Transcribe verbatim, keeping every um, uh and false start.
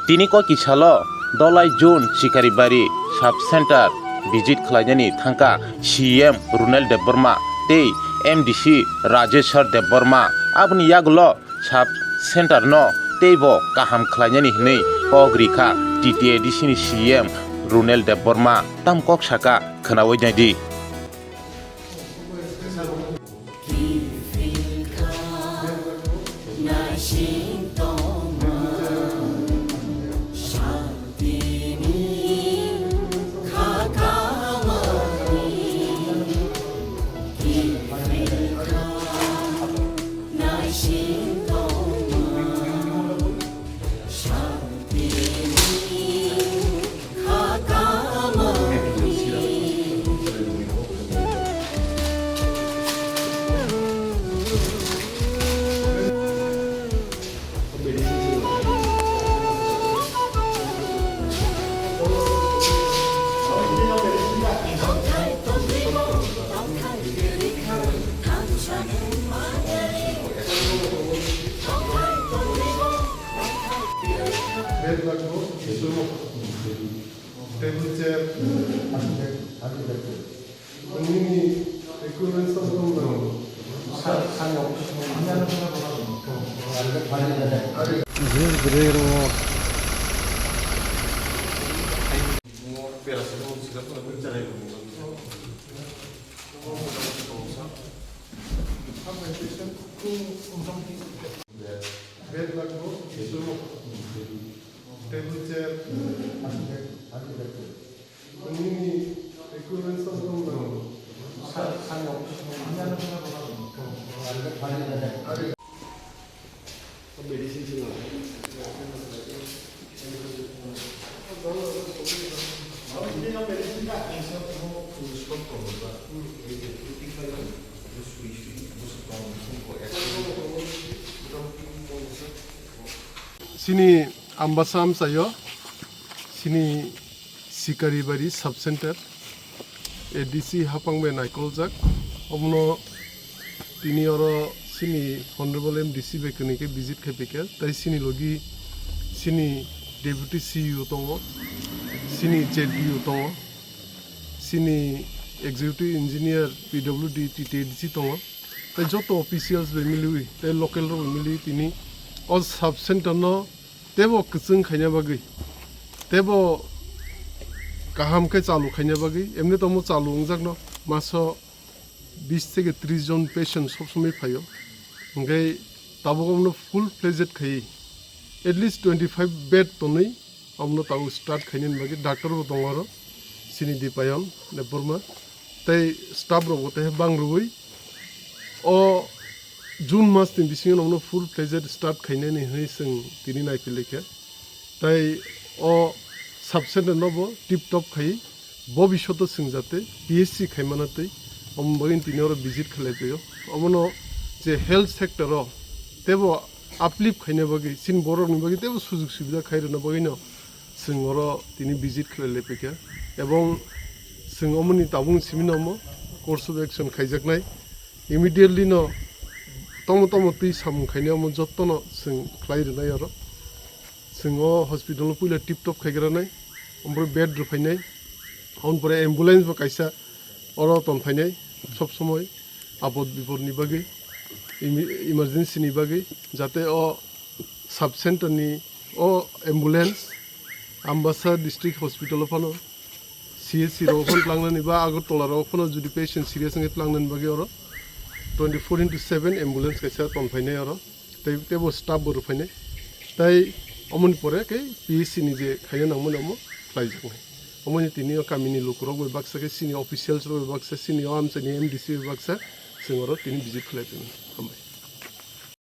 Tini kok kisalo Dolai Zone Sikaribari Sub Center visit khlainani thangkha C E M Runel Debbarma tei M D C Rajeshwar Debbarma. Aboni yagulo Sub Center no teibo kaham khlainani hwnwi kok rikha T T A D C ni C E M Runel Debbarma. Tam kok saka khwnawi naidi. Bed lagbo, table chair. Nini equipment sob tong na. Bed lagbo, table chair. Nini equipment sob tong na. Chini Ambasa amchaio, chini Sikaribari Sub Center, A D C hapang bai naikoljak. Omono tini oro chini Honorable M D C bai kwnwi khe visit khai phaikha. Tai chini logi chini Deputy C E O tongo, chini Z P O tongo, chini Executive Engineer P W D T T A D C tongo. Tai joto officials bai miliwi, tai local rok bai miliwi tini o sub center no teibo kwchwng khaina bagwi, teibo kaham khe chalu khaina bagwi, emni tongmo chalu wngjakno maso bis theke tris jon patient sob somoi phaio. Hwnkhe tabuk omono full fledged khaiwi at least twenty five bed tonwi omono tabuk start khainani bagwi doctor bo tongo oro, chini Dipayon Debbarma. Tei staff rok bo tei bang rwui o June mas ni bisingo nono full fledged start khainani hwnwi chwng tini naiphilai kha. Tai o sub center no bo tip top khai bobishoto chwng jate P H C khaimana tei omo bagwi tini oro visit khlai phaio. Omono je health sector o teibo uplift khaina bagwi chini borok ni bagwi teibo sujug subida khai rwna bagwi no chwng oro tini visit khlai lai phaikha, ebong chwng omoni tabuk simi no omo course of action khaijaknai, immediately no tongmo tongmo twi samung khainai omo jotto no chwng khlai rwnai oro. Chwng o hospital no puila tip top khaigranai, omo pore bed rwphainai, omo pore ambulance bo kaisa oro tongphainai sob somoi apod bipod ni bagwi, imi-, emergency ni bagwi, jate o sub center ni o ambulance Ambasa district hospital o phano, C H C rok phano tlangnani ba Agartala rok phano jodi patient serious wngkhe tlangnani bagwi oro twenty four into seven ambulance kaisa tongphainai oro, tei teibo staff bo rwphainai, tai omoni pore khe P H C ni je khaina nangmani omo khlaijaknai. Omoni tini o kamini lukurok bai baksa khe chini officials rok bai baksa chini o amchaini M D C bai baksa chwng oro tini visit khlai tongmani. Hambai.